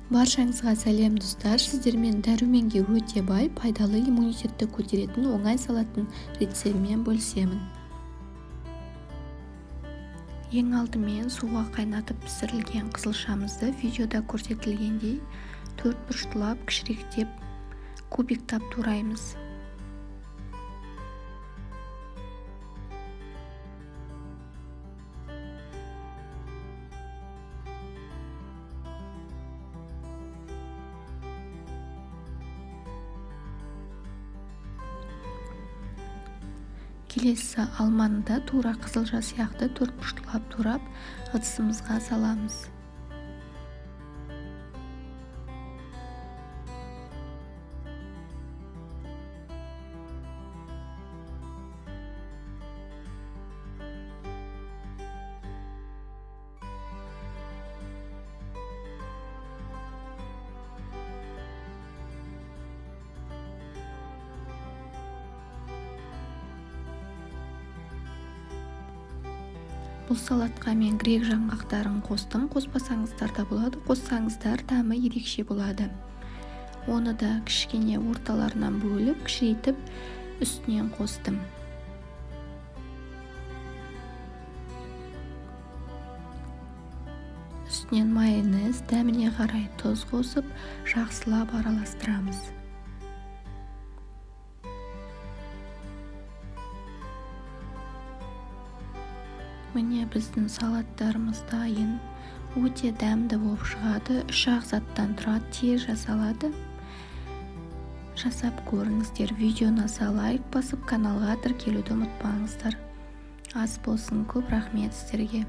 Баршаңызға сәлем, достар! Сіздермен дәруменге өте бай, пайдалы, иммунитетті көтеретін оңай салаттың рецебімен бөлісемін. Ең алдымен суға қайнатып пісірілген қызылшамызды видеода көрсетілгендей төрт бұрыштылап, кішіректеп, кубиктап тураймыз. Келесі алманы да тура қызылша сияқты төрт бұрыштылап турап, ыдысымызға саламыз. Бұл салатқа мен грек жаңғақтарын қостым. Қоспасаңыздар да болады, қоссаңыздар дәмі ерекше болады. Оны да кішкене орталарынан бөліп, кішірейтіп үстінен қостым. Үстінен майонез, дәміне қарай тұз қосып, жақсылап араластырамыз. Міне, біздің салаттарымыз дайын. Өте дәмді болып шығады. Үш-ақ заттан тұрады, тез жасалады. Жасап көріңіздер. Видео ұнаса, лайк басып, каналға тіркелуді ұмытпаңыздар. Ас болсын, көп рахмет сіздерге.